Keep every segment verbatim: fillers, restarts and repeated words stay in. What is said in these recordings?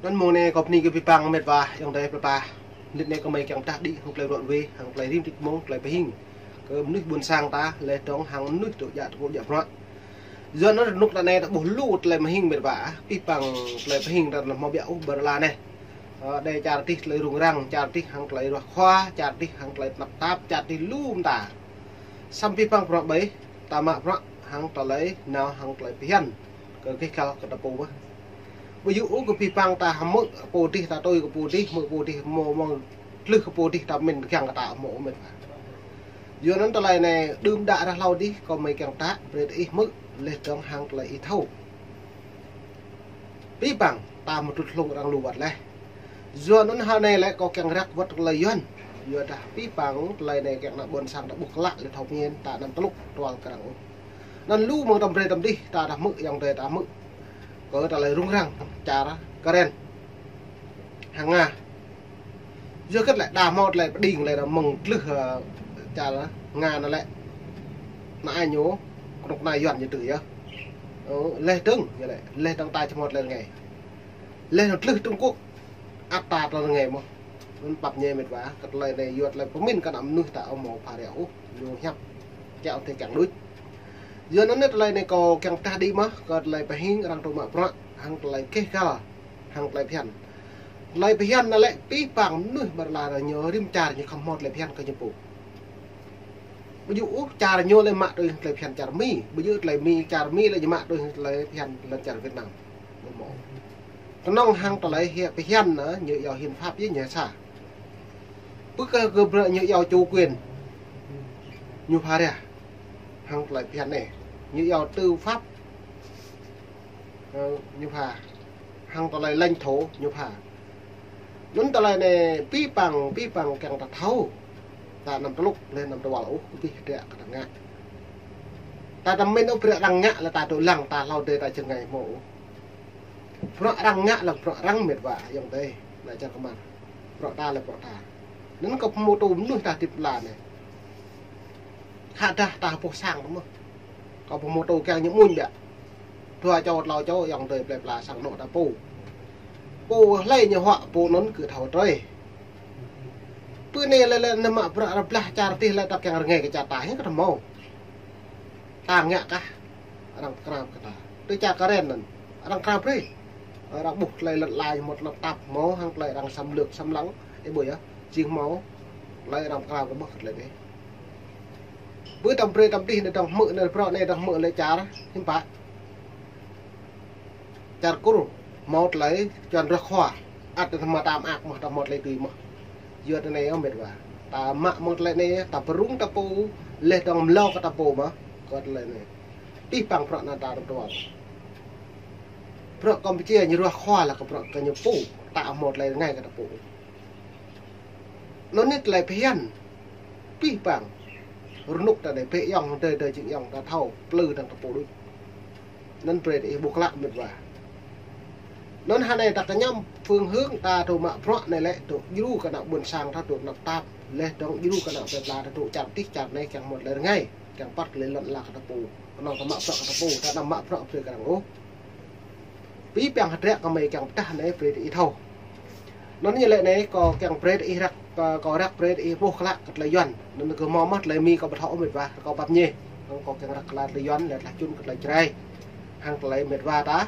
Anŭn mông anai kâo bơni kơ abih bang met wa ayŏng adơi plơi pla. Mơnit anai kâo mơi kiăng pơdah đĭ hăng tơlơi ruă wê, hăng tơlơi rĭm tit mông, tơlơi pơhing kơ mơnuih ƀôn sang ta, laih dơ̆ng hăng mơnuih dŏ djă tơpul djă bruă. Yua anŭn rơnŭk ta anai ta ƀuh lu tơlơi pơhing met wa, abih bang tơlơi pơhing ta anŭn hmâo ƀiă ôh ƀơi lŏn anai. Ơ, đe čar dih tơlơi rŭng răng, čar dih hăng tơlơi ruah khua, čar dih hăng tơlơi tơnap tap, čar dih lu mơta. Samơ̆ abih bang bruă ƀai, ta mă bruă hăng tơlơi nao hăng tơlơi phiăn kơ gêh gal kơ ta pô mơ̆n. Ƀu djơ̆ ôh kơ abih bang ta hmư̆ pô dih, ta tui kơ pô dih, hmư̆ pô dih, hmâo mơ̆ng tlưh kơ pô dih ta mĭn kiăng kơ ta hmâo mĭn. Yua anŭn tơlơi anai đưm đă ră hlâo dih, kâo mơi kiăng pơtă, brơi ih hmư̆, laih dơ̆ng hăng tơlơi ih thâo. Abih bang ta mơ̆ tŭ hlung arăng lu wơ̆t laih. Yua anŭn hơnai lĕ kâo kiăng răk wơ̆t tơlơi Yuan. Yua dah abih bang tơlơi anai kiăng ană ƀôn sang ta ƀuh klă lĕ thâo pơmĭn ta anăm tơlŭk tual kơ arăng ôh. Anŭn lu mơ̆ng tơm brơi tơm dih ta dah hmư̆, ayŏng adơi ta hmư̆ kơ tơlơi rŭng răng čar Karen hăng Nga. Yua hơget lĕ đa hmâo tơlơi pơđing lĕ mơ̆ng tlưh, ơ, čar Nga anŭn lĕ. Anai ñu, kơnuk kơna Yuan ñu tui yơh. Ơ, laih dơ̆ng, ñu lĕ, laih dơ̆ng ta či hmâo tơlơi rơngai. Laih dơ̆ng tlưh Trung Quốc, ăt ta tơlơi rơngai mơ̆n. Anŭn pap ñe met wa, kơ tơlơi anai yua tơlơi pơmĭn kơ ană mơnuih ta ƀu hmâo pha ră ôh, ñu hiăp. Kiăng ôh tơlơi kiăng đôč. Yua anŭn tơlơi anai kâo kiăng pơtă đĭ mơ̆n, kơ tơlơi pơhing arăng tŭ mă bruă, hăng tơlơi gêh gal, hăng tơlơi phiăn. Tơlơi phiăn anŭn lĕ abih bang mơnuih ƀơi lŏn anai ñu rĭm čar ñu khŏm hmâo tơlơi phiăn kơ ñu pô. Ƀu djơ̆ ôh čar ñu lĕ mă tui tơlơi phiăn čar Mi, ƀu djơ̆ tơlơi Mi čar Mi lĕ ñu mă tui tơlơi phiăn lŏn čar Việt Nam. Ƀu hmâo. Kơnơ̆ng hăng tơlơi hiăp phiăn anŭn ñu iâu hiến pháp yơh ñu sa. Pơ kơ kơ bruă ñu iâu chủ quyền. Ñu pha ră. Hăng tơlơi phiăn anai. Ñu iâu tư pháp. Ơ, ñu pha. Hăng tơlơi lãnh thổ ñu pha. Anŭn tơlơi anai abih bang, abih bang kiăng ta thâo. Ta anăm tơlŭk, laih anăm tơwăl ôh, abih dră kơ ta ngă. Ta anăm mĭn ôh bruă arăng ngă lĕ ta dŏ lăng, ta hlâo adơi ta jơngai hmâo ôh. Bruă arăng ngă lĕ bruă arăng met wa, ayŏng adơi, ană čar kơmar. Bruă ta lĕ bruă ta. Anŭn kâo pơhmutu mơnuih ta hơdip ƀơi lŏn anai. Khă dah ta ƀuh sang tơ mơ̆n. Kâo pơhmutu kiăng ñu mŭn biă. Dua čô, klâo čô, ayŏng adơi plơi pla sang anŏ ta pô. Pô hlơi ñu huă, pô anŭn kơ thâo trơi. Pơ anai lĕ, lĕ anăm mă bruă rơblah čar dih lĕ ta kiăng rơngai kơ čar ta, hiư̆m kơ ta hmâo. Ta ngă kah, arăng pơkra kơ ta. Tui čar Karen anŭn, arăng pơkra brơi. Arăng ƀuh tơlơi lŏn lai hmâo tơnap tap hmâo, hăng tơlơi arăng xâm lược, xâm lăng, ih ƀuh yơh, jing hmâo tơlơi arăng pơkra kơ ƀuh tơlơi anai. Ƀu tơm brơi tơm dih anai dơ̆ng hmư̆ anai, bruă anai dơ̆ng hmư̆ lĕ čar, hiư̆m pă. Čar Kur, hmâo tơlơi čuăn ruah khua, ăt tơma tam ak mơ̆n, ta hmâo tơlơi tui mơ̆n. Yua tơlơi anai ơ met wa. Ta mă mơ̆ng tơlơi anai, ta pơrŭng ta pô, laih dơ̆ng mlâo kơ ta pô mơ̆n, kơ tơlơi anai. Abih bang bruă anŭn ta tơm tual. Bruă Kampuchia ñu ruah khua lĕ kơ bruă kơ ñu pô, ta hmâo tơlơi rơngai kơ ta pô. Anŭn anai tơlơi phiăn. Abih bang. Rơnŭk ta anai bĕ ayŏng, adơi adơi jing ayŏng ta thâo, plư dơ̆ng ta pô đôč. Anŭn brơi ih ƀuh klă met wa. Anŭn hơnai ta kơñăm phương hướng ta dŏ mă bruă anai lĕ, dŏ djru kơ ană ƀôn sang ta dŏ tơnap tap, laih dơ̆ng djru kơ ană plơi pla ta dŏ čar dih čar anai kiăng hmâo tơlơi rơngai, kiăng păt tơlơi lŏn ala kơ ta pô. Kơnơ̆ng ta mă bruă kơ ta pô, ta anăm mă bruă brơi kơ arăng ôh. Abih bang hơdră kơ mơi kiăng pơtă anai brơi ih thâo. Anŭn ñu lĕ anai, kâo kiăng brơi ih răk, kâo, kâo răk brơi ih ƀuh klă kơ tơlơi Yuan. Anŭn kơ hmâo mơ̆n tơlơi Mi kâo ƀu thâo ôh met wa, kâo pap ñe. Anŭn kâo kiăng răk kơ tơlơi Yuan, lĕ tơlơi čun kơ tơlơi Jrai. Hăng tơlơi met wa ta,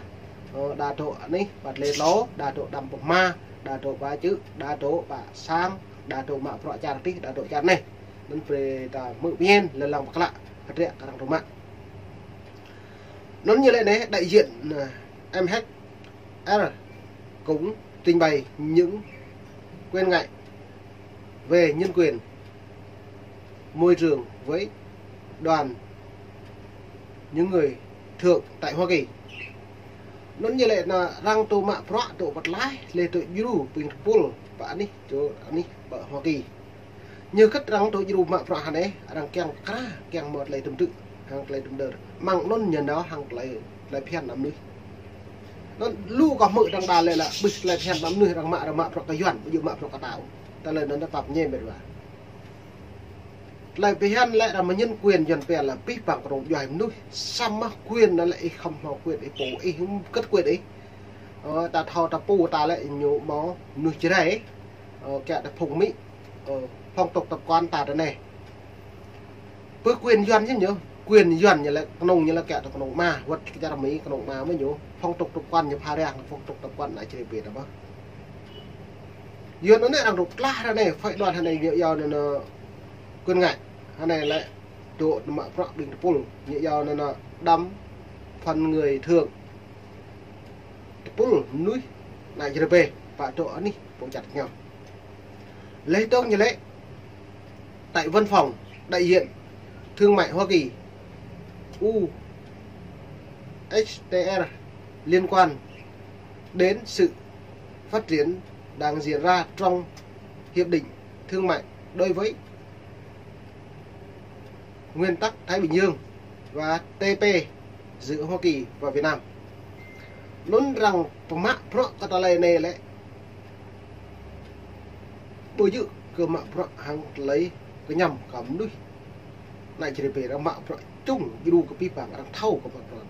ơ, đa dŏ anih, ƀă tơlơi tlâo, đa dŏ đăm pơma, đa dŏ pă čư̆, đa dŏ pă sang, đa dŏ mă bruă čar dih, đa dŏ čar anai. Anŭn brơi ta hmư̆ pơmĭn, lơlăng pơklă, hơdră kơ arăng tŭ mă. Anŭn ñu lĕ anai, đại diện, à, em hát R cũng trình bày những quan ngại về nhân quyền, môi trường với đoàn những người thượng tại Hoa Kỳ. Anŭn ñu lĕ anŭn arăng dŏ mă bruă dŏ pơtlaih, laih dŏ djru ƀing tơpul pơ anih, dŏ anih pơ Hoa Kỳ. Ñu hơget arăng dŏ djru mă bruă hơnai, arăng kiăng pơkra, kiăng hmâo tơlơi tơm tư̆, hăng tơlơi tơm đơr. Mơ̆ng anŭn ñu nao hăng tơlơi, tơlơi phiăn ană mơnuih. Anŭn lu kơ hmư̆ dơ̆ng đa lĕ lă, ƀuh tơlơi phiăn ană mơnuih arăng mă, arăng mă bruă kơ Yuan, ƀu djơ̆ mă bruă kơ ta ôh. Tơlơi anŭn ta pap ñe met wa. Tơlơi phiăn lĕ arăng mă nhân quyền Yuan pia lĕ abih bang kơnung djuai mơnuih. Samơ̆ quyền anŭn lĕ ih khŏm hmâo quyền ih pô, ih hơget quyền ih. Ơ, ta thâo ta pô ta lĕ ñu mơ̆ mơnuih Jrai. Ơ, kiăng ta phung Mi. Ơ, phong tục tập quán ta tơ anai. Pơ quyền Yuan chứ nhớ. Quyền Yuan ñu lĕ kơnung ñu lĕ kiăng ta kơnung ma. Wơ̆t kơ čar Mi kơnung ma mơ̆ ñu. Phong tục tập quán ñu pha răng phong tục tập quán anai Jrai pê ta mơ̆. Yuan anai arăng rŭ tlah anai, phái đoàn anai ñu yua anai quyền ngại. Anai lĕ dŏ mă bruă ƀing tơpul. Ñu yua anai đâm phần người thường. Tơpul mơnuih anai Jrai pê, pă dŏ anih pô čăt ñu. Leh dơ̆ng ñu lĕ tại văn phòng đại diện thương mại Hoa Kỳ, U S T R, liên quan đến sự phát triển đang diễn ra trong hiệp định thương mại đối với nguyên tắc Thái Bình Dương và T P giữa Hoa Kỳ và Việt Nam. Anŭn arăng pơmă bruă kơ tơlơi anai lĕ. Ƀu djơ̆ kơ mă bruă hăng tơlơi kơñăm kơ mơnuih. Anai Jrai pê arăng mă bruă čung djru kơ pih pang arăng thâo kơ mă bruă.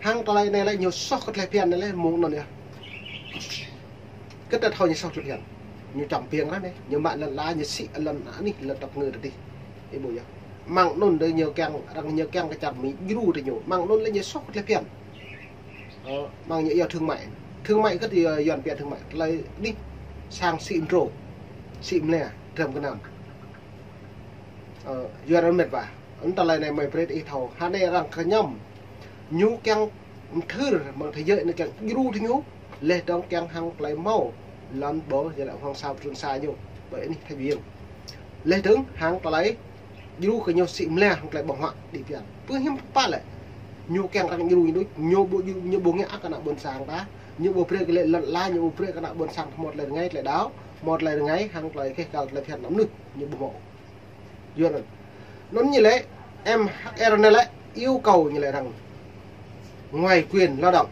Hăng tơlơi anai lĕ ñu soh kơ tơlơi phiăn anai lĕ mơ̆ng anŭn yơh. Kơ ta thâo ñu soh tơlơi phiăn. Ñu čăm piêng ră anai, ñu mă lŏn ala, ñu sĭ lŏn anih, lŏn tăp ngơ tơdih. Ih ƀuh yơh. Mơ̆ng anŭn dơ̆ ñu kiăng, arăng ñu kiăng kơ čar Mi djru tơ ñu. Mơ̆ng anŭn lĕ ñu soh kơ tơlơi phiăn. Ơ, mơ̆ng ñu yua thương mại. Thương mại kơ tơ Yuan pia thương mại. Tơlơi anih sang sĭ mdrô. Sĭ mlĕ, dram kơnam. Ơ, Yuan arăng mĕt wa. Anŭn tơlơi anai mơi brơi ih thâo. Hơnai arăng kơñăm. Ñu kiăng mthưr mơ̆ng thế giới anai kiăng djru tơ ñu. Leh dơ̆ng kiăng hăng tơlơi mâo lŏn ƀô̆ jơlan Hoàng Sa Trường Sa ñu. Ƀơi anih Thái Bình Dương. Leh dơ̆ng hăng tơlơi djru kơ ñu sĭ mlĕ hăng tơlơi ƀơ̆ng huă đĭ pian. Pơ hiư̆m pă lĕ. Ñu kiăng arăng djru ñu đôč, ñu ƀu djru, ñu ƀu ngă kơ ană ƀôn sang ta. Ñu ƀu brơi kơ lĕ lŏn ala, ñu ƀu brơi kơ ană ƀôn sang ta hmâo tơlơi rơngai tơlơi đaŏ, hmâo tơlơi rơngai hăng tơlơi keh kal tơlơi phiăn anăm mơnuih, ñu ƀu hmâo. Yua anŭn. Anŭn ñu lĕ, M H R anai lĕ, yêu cầu ñu lĕ rằng ngoài quyền lao động,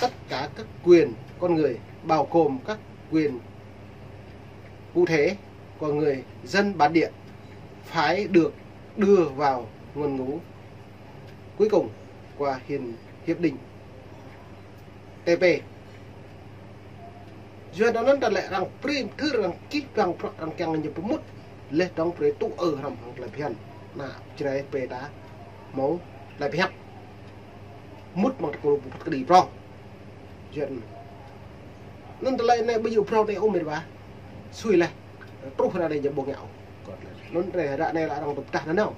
tất cả các quyền con người, bao gồm các quyền cụ thể của người dân bản địa, phải được đưa vào ngôn ngữ cuối cùng của hiệp, hiệp định T P. Yua anŭn ta lĕ arăng brơi mthưr arăng čih păng prăk arăng kiăng ñu pơmŭt. Leh dơ̆ng brơi tŭ ư hrăm hăng tơlơi phiăn. Ană Jrai pê ta mâo tơlơi phiăn. Mŭt mơ̆ng tơkul pơpŭt kơđi prong. Yua anŭn tơlơi anai ƀu djơ̆ prong anai ôh mĕt wa. Sui leh. Truh ră anai ñu ƀu ngă ôh. Anŭn ră anai lĕ arăng tŭ pơdah nanao.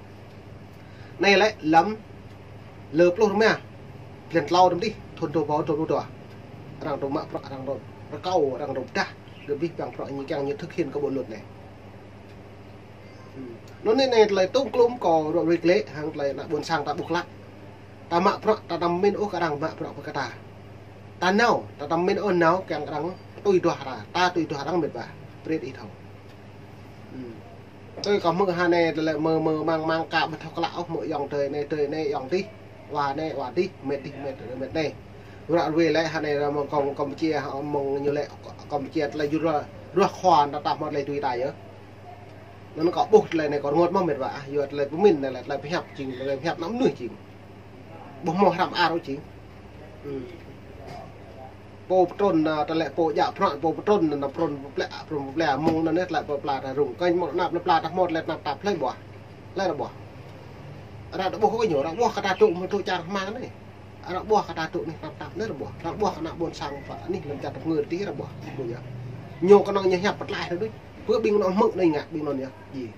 Anai lĕ lăm lơ pluh rơma. Blan tlâo tơm dih, thŭn dua rơbâo dua pluh dua. Arăng tŭ mă prăk, arăng tŭ rơkâo, arăng tŭ pơdah. Gơ̆ abih bang prăk ñu kiăng ñu thực hiện kơ bộ luật anai. Anŭn anai tơlơi tŭ klŭm kơ rŏ rĭk lĕ, hăng tơlơi ană ƀôn sang ta ƀuh klă. Ta mă prăk, ta tăm min ôh kơ arăng mă prăk pơ kơ ta. Ta nao, ta tăm min ôh nao kiăng arăng tui duah ta, ta tui duah arăng mĕt wa. Brơi ih thâo. Tui kơ hmư̆ hơnai tơlơi mơ̆ mơ̆ mơ̆ng mơ̆ng kơ ƀu thâo klă ôh mơ̆ yŏng tơi anai tơi anai yŏng tih. Wa anai wa tih, mĕt tih mĕt, mĕt anai. Ră ruai lĕ hơnai ră mơ̆ng Kam, Kampuchia, mơ̆ng ñu lĕ Kampuchia tơlơi djru ruah, ruah khua ta tah mơ̆ tơlơi tui ta yơh. Anŭn kâo ƀuh tơlơi anai kâo rơngot mơ̆ mĕt wa, yua tơlơi pơmĭn anai lĕ tơlơi pơhiăp jing, tơlơi pơhiăp anăm mơnuih jing. Ƀu hmâo hrăm ar ôh jing. Pô pơtrŭn, ơ, tơlơi pô djă prăk, pô pơtrŭn, anŭn pơtrŭn pơplĕ, pơtrŭn pơplĕ, mơ̆ng anŭn anai tơlơi pơplĕ ta rŭng. Kơnh mơ̆ng anăp plĕ ta hmâo tơlơi tơnap tap hlơi ƀuah. Hlơi ră ƀuah. Ră ta ƀuh kơ ñu, ră ƀuah kơ ta tŭ mơ̆ tŭ čar Hmar anai. Ră ƀuh kơ ta tŭ anih tơnap tap anai ră ƀuah. Ră ƀuah kơ ană ƀôn sang pơ anih lăm čar tơpơngư tih ră ƀuah. Ƀuh yơh. Ñu kơnơ̆ng ñu hiăp pơtlaih ră đôč. Pơ ƀing anŭn hmư̆ anai ngă ƀing anŭn yơh. Jing.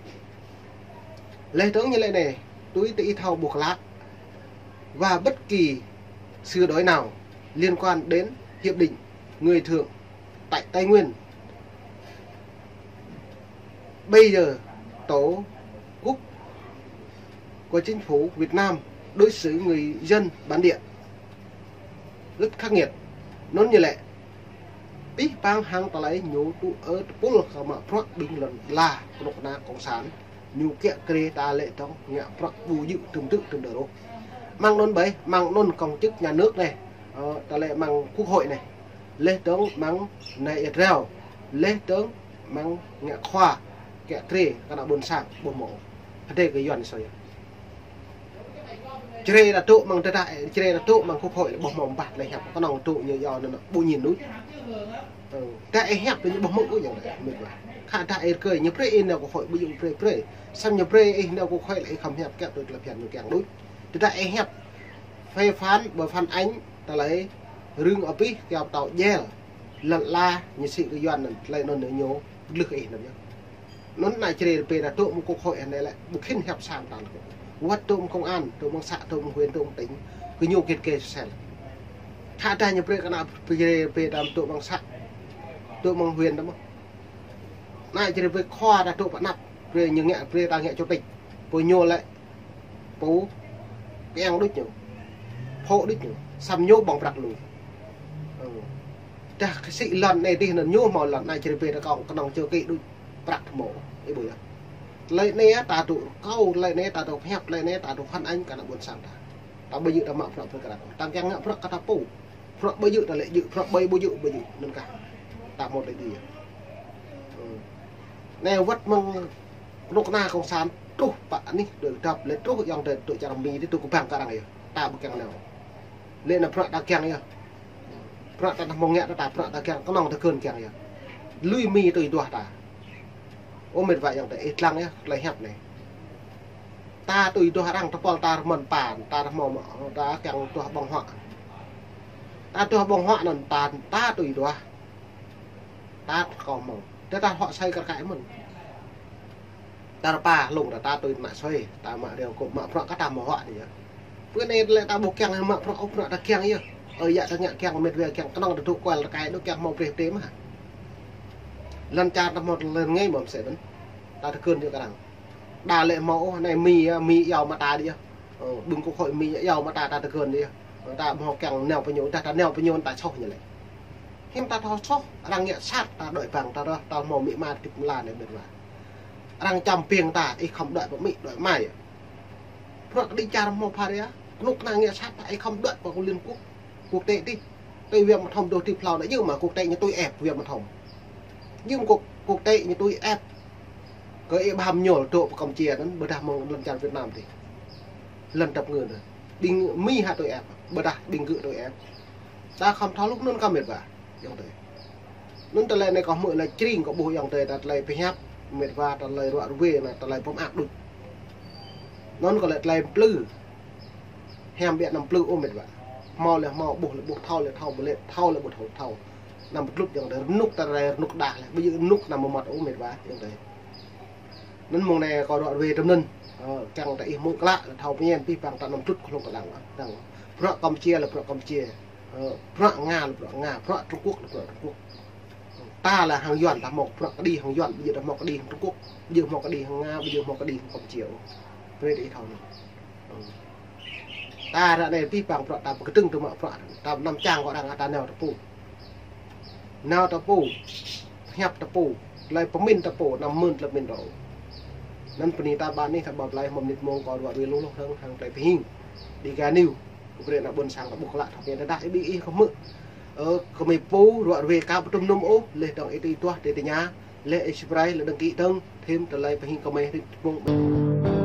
Leh dơ̆ng ñu lĕ anai, tui tơ ih thâo ƀuh klă, và bất kỳ sửa đổi nào liên quan đến hiệp định người Thượng tại Tây Nguyên, bây giờ Tổ quốc của chính phủ Việt Nam đối xử người dân bản địa rất khắc nghiệt. Anŭn ñu lĕ, pih pang hăng tơlơi ñu tŭ ư tơpul kơ mă prăk ƀing lŏn ala kơnuk kơna cộng sản. Ñu kiăng krê ta lĕ tŏng ngă prăk ƀu djơ̆ tơm tư̆ tơm đơ rôh. Mơ̆ng anŭn ƀai, mơ̆ng anŭn công chức nhà nước anai, ơ, tơlơi mơ̆ng quốc hội anai. Leh dơ̆ng mơ̆ng anai ia drao. Leh dơ̆ng mơ̆ng ngă khua kiăng krê kơ ană ƀôn sang ƀu hmâo. Hơdai kơ Yuan soi. Jrai ta dŏ mơ̆ng tơdah, jrai ta dŏ mơ̆ng kơ khối lĕ ƀuh mơ̆ng ƀah lĕ hiăp, kơnơ̆ng dŏ ñu yua anŭn ƀu ñin đôč. Ơ, tơdah ih hiăp lĕ ñu ƀu hmư̆ ôh, yang lĕ mĭt wa. Khă tơdah ih rơkơi, ñu brơi ih nao kơ khối ƀu djơ̆ brơi brơi. Samơ̆ ñu brơi ih nao kơ khối lĕ ih khŏm hiăp kiăng tui tơlơi phiăn ñu kiăng đôč. Tơdah ih hiăp phê phán, ƀơi phản ánh, tơlơi rưng abih, kiăng pơtao jel. Lŏn ala, ñu sĭ kơ Yuan anŭn, tơlơi anŭn ñu, ñu, glưh ih anŭn yơh. Anŭn ană Jrai rơbê ta dŏ mơ̆ng kơ khối anai lĕ, ƀu khĭn hiăp sang ta lĕ. Wơ̆t dŏ mơ̆ng công an, dŏ mơ̆ng xã, dŏ mơ̆ng huyện, dŏ mơ̆ng tỉnh, kơ ñu git gai sel. Khă tơdah ñu brơi kơ ană Jrai rơbê ta dŏ mơ̆ng xã, dŏ mơ̆ng huyện ta mơ̆n. Ană Jrai rơbê khua ta dŏ pơ anăp, brơi ñu ngă, brơi ta ngă chủ tịch. Pô ñu lĕ, pô, kiăng đôč ñu. Phŏ đôč ñu. Samơ̆ ñu ƀơ̆ng prăk lu. Ơ. Tơdah kơ sĭ lŏn anai dih anŭn ñu hmâo lŏn ană Jrai rơbê ta kơnơ̆ng, kơnơ̆ng čơ kĭ đôč prăk tơmô. Ih ƀuh yơh. Tơlơi anai ta dŏ rơkâo, tơlơi anai ta dŏ hiăp, tơlơi anai ta dŏ phản ánh kơ ană ƀôn sang ta. Ta ƀu djơ̆ ta mă bruă pơkra. Ta kiăng ngă bruă kơ ta pô. Bruă ƀu djơ̆ ta lĕ djơ̆, bruă ƀu, ƀu djơ̆, ƀu djơ̆. Anŭn kah. Ta hmâo tơlơi dih yơh. Ơ. Anai wơ̆t mơ̆ng kơnuk kơna cộng sản truh pơ anih dŏ dăp lĕ truh ayŏng adơi dŏ čar Mi dih, truh kơ ƀăng kơ arăng yơh. Ta ƀu kiăng nao. Lĕ anŭn bruă ta kiăng yơh. Bruă ta hmâo ngă ta, bruă ta kiăng, kơnơ̆ng ta kơn kiăng yơh. Lui Mi tui duah ta. Ơ mĭt wa, ayŏng adơi, ih lăng yơh tơlơi hiăp anai. Ta tui duah arăng, tơpul ta rơmơn pă, ta hmâo mă, ta kiăng duah ƀơ̆ng huă. Ta duah ƀơ̆ng huă anŭn ta, ta tui duah. Ta kâo hmâo. Tơdah ta huă sai kar kaĭ mơ̆n. Ta rơpa hlung ta, ta tui mă sui, ta mă riâo kơ mă bruă kơ ta hmâo huă anai yơh. Pơ anai lĕ ta ƀu kiăng mă bruă ôh, bruă ta kiăng yơh. Ơ, yă ta ngă kiăng, mĭt wa, kiăng kơnơ̆ng ta dŏ kual ta kai, dŏ kiăng hmâo brơi tê mă. Lŏn čar ta hmâo lŏn ngai mơ̆n sĕ mơ̆n. Ta tơkơn yơh kơ arăng. Đa lĕ hmâo ôh, anai Mi, Mi iâu mă ta dih yơh. Ơ, ƀing kơ khối Mi iâu mă ta, ta tơkơn dih yơh. Ơ, ta hmâo kiăng nao pơ ñu, tơdah ta nao pơ ñu ta soh ñu lĕ. Hiư̆m ta thâo soh, arăng ngă sat ta đuaĭ ƀăng ta rơh, ta hmâo amĭ ama tip mla anai mĭt wa. Arăng čăm ƀing ta, ih khŏm đuaĭ pơ amĭ, đuaĭ ama yơh. Bruă kơđi čar hmâo phara, kơnuk kơna ngă sat ta, ih khŏm đuaĭ pơ Liên Quốc, quốc tế dih. Tui Việt Nam thom dŏ tip hlâo anai, yua mă quốc tế ñu tui ĕp Việt Nam thom. Yua mă quốc, quốc tế ñu tui ĕp. Kơ ih ƀu hăm ñuôl dŏ pơ Campuchia anŭn, ƀôdah mơ̆ng lŏn čar Việt Nam dih. Lŏn dăp ngơ anŭn. Ƀing Mi hă tui ĕp, ƀôdah ƀing gơ̆ tui ĕp. Ta khŏm thâo hluh anŭn kơ mĭt wa, ayŏng adơi. Anŭn tơlơi anai kâo hmư̆ lĕ čring kâo ƀuh ayŏng adơi ta tơlơi pơhiăp, mĭt wa, tơlơi ruă rơwe anai, tơlơi pơmơak đôč. Anŭn kâo lĕ tơlơi plư. Hiam biă anăm plư ôh mĭt wa. Hmâo lĕ hmâo, ƀuh lĕ ƀuh, thâo lĕ thâo, ƀu lĕ thâo lĕ ƀu thâo thâo. Anăm pơglŭt ayŏng adơi, rơnŭk ta rai rơnŭk đah lĕ, ƀu djơ̆ rơnŭk anăm mơmŏt ôh mĭt wa, ayŏng adơi. Anŭn mơ̆ng anai kâo ruă rơwe tơm anŭn. Ơ, kiăng ta ih hmư̆ klă, ta thâo pơñen, abih bang ta anăm tŭt kơ hlung kơ lăng, dăng. Bruă Campuchia lĕ bruă Campuchia. Ơ, bruă Nga lĕ bruă Nga, bruă Trung Quốc lĕ bruă Trung Quốc. Ta lĕ hăng Yuan ta hmâo bruă kơđi hăng Yuan, ƀu djơ̆ ta hmâo kơđi hăng Trung Quốc, ƀu djơ̆ hmâo kơđi hăng Nga, ƀu djơ̆ hmâo kơđi hăng Campuchia ôh. Brơi ta ih thâo anŭn. Ơ. Ta ră anai abih bang bruă ta pơkơdơ̆ng tơmă bruă, ta anăm čang kơ arăng ta nao tơpŭ. Nao tơpŭ, hiăp tơpŭ, tơlơi pơmĭn tơpŭ, anăm mơ̆n tơlơi pơmĭn rŏ. Anŭn bơni ta ƀă anih, ta ƀă blai, mơ̆ng mơnit mông kâo ruă rơwe lu lu hăng, hăng tơlơi pơhing. Đi ga niu, kơ brơi ană ƀôn sang ta ƀuh klă, thâo pơñen tơdah ih ƀing ih kơ hmư̆. Ơ, kơ mơi pô, ruă rơwe ka pơtŭm nŭm ôh, leh dong ih tui duah, tui tơña, leh ih subscribe, leh đăng ký dơ̆ng, thêm tơlơi pơhing kơ mơi rit mông.